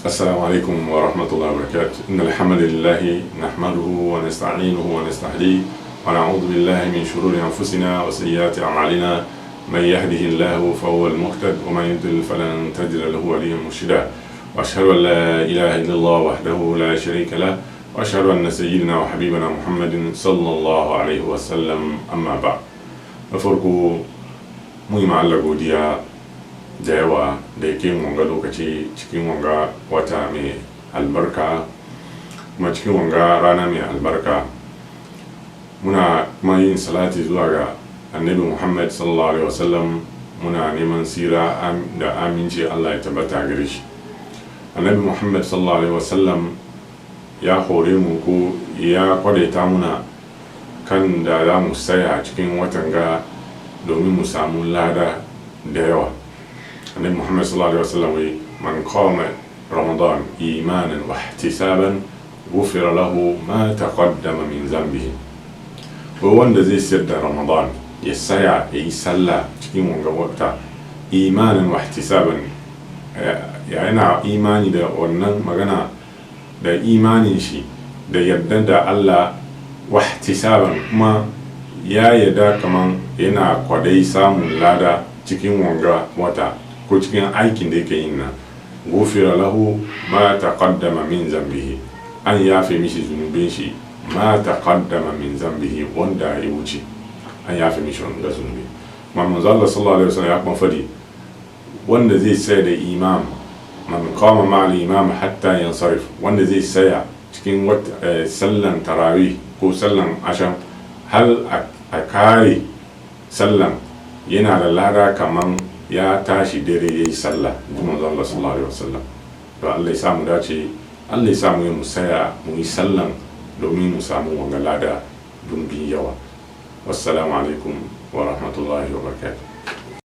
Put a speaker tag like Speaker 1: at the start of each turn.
Speaker 1: السلام عليكم ورحمة الله وبركاته. إن الحمد لله نحمده ونستعينه ونستهديه ونعوذ بالله من شرور أنفسنا وسيئات أعمالنا، من يهده الله فهو المهتد ومن يضلل فلن تجد له وليا مرشدا، وأشهد أن لا إله إلا الله وحده لا شريك له، وأشهد أن سيدنا وحبيبنا محمد صلى الله عليه وسلم. أما بعد، na farko mu yi Allah godiya da yawa da yake wanga lokaci, cikin wanga wata mai albarka, kuma cikin wanga rana mai albarka. Muna kuma yin salati zuwa ga Annabi Muhammad sallallahu alaihi wasallam. Muna neman sira da aminci Allah ya tabbata gare shi. Annabi Muhammad sallallahu alaihi wasallam ya hore mu ko ya kwadaita muna kan da za mu saya cikin watan ga domin mu samu lada da yawa. Annabi Muhammad sallallahu alaihi wasallam wai: "Man qama Ramadan imanan wa ihtisaban, ghufira lahu ma taqaddama min zambihi." Wai wanda zai sayar da Ramadan, ya saya ya yi sallah cikin wanga wata, imanan wa ihtisaban, yana imani da wannan magana, da imanin shi da yarda da Allah, wa ihtisaban, kuma ya yarda kaman yana kwadai samun lada cikin wanga wata ko cikin aikin da yake yin nan, gufira lahu ma taqaddama min zambihi, an yafe mishi zunubin shi. Ma taqaddama min zambihi, wanda ya wuce, an yafe mishi wanda zunubi. Kuma manzo Allah sallallahu alaihi wasallam ya kuma fadi, wanda zai tsaya da imam, man qama ma al-imam hatta yansarif, wanda zai tsaya cikin sallan tarawih ko sallan asham hal a kare sallan, yana da lada kaman ya tashi dare ya yi sallah, ji manzo Allah sallallahu alaihi wasallam. To, Allah ya samu dace, Allah ya samu mu saya mu yi sallan domin mu samu wanga lada dumbin yawa. Wassalamu alaikum wa rahmatullahi wa barakatuh.